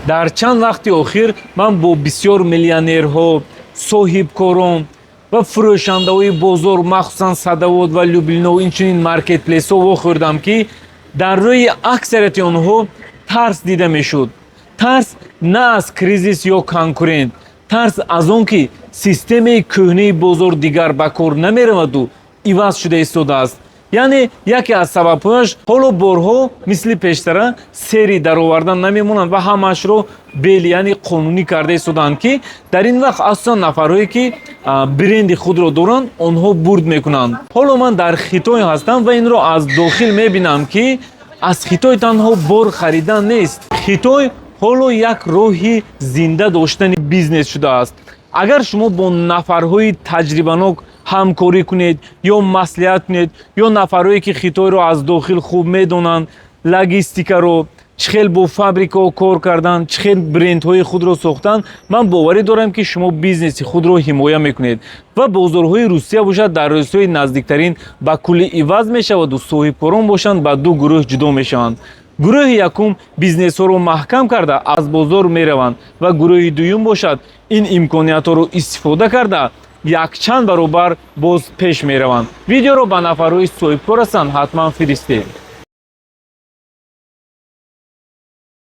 Дар чанд вақти охир ман бо бисёр миллионерҳо, соҳибкорон ва фурӯшандаҳои бозор, махсусан Садовод ва Люблино, инчунин маркетплейсҳо вохӯрдам, ки дар рӯи аксарияти онҳо тарс дида мешуд. Тарс на аз кризис ё конкурент, тарс аз он, ки системаи кӯҳнаи бозор дигар ба кор намераваду иваз шуда истодааст. Яъне яке аз сабабҳояш, ҳоло борҳо мисли пештара серый даровардан намемонанд ва ҳамаашро белый, яъне қонунӣ карда истодаанд, ки дар ин вақт асосан нафарҳое, ки бренди худро доранд, онҳо бурд мекунанд. Ҳоло ман дар Хитой ҳастам ва инро аз дохил мебинам, ки аз Хитой танҳо бор харидан нест. Хитой ҳоло як роҳи зинда доштани бизнес шудааст. Агар шумо бо нафарҳои таҷрибанок ҳамкорӣ кунед ё маслиҳат кунед, ё нафарҳое, ки Хитойро аз дохил хуб медонанд, логистикаро, чӣ хел бо фабрикаҳо кор кардан, чӣ хел брендҳои худро сохтан, ман боварӣ дорам, ки шумо бизнеси худро ҳимоя мекунед. Ва бозорҳои Русия бошад, дар рӯзҳои наздиктарин ба куллӣ иваз мешаваду соҳибкорон бошанд, ба ду гурӯҳ ҷудо мешаванд. Гурӯҳи якум бизнесҳоро маҳкам карда, аз бозор мераванд ва гурӯҳи дуюм бошад, ин имкониятҳоро истифода карда, якчанд баробар боз пеш мераванд. Видеоро ба нафарҳои соҳибкор ҳастанд, ҳатман фиристед.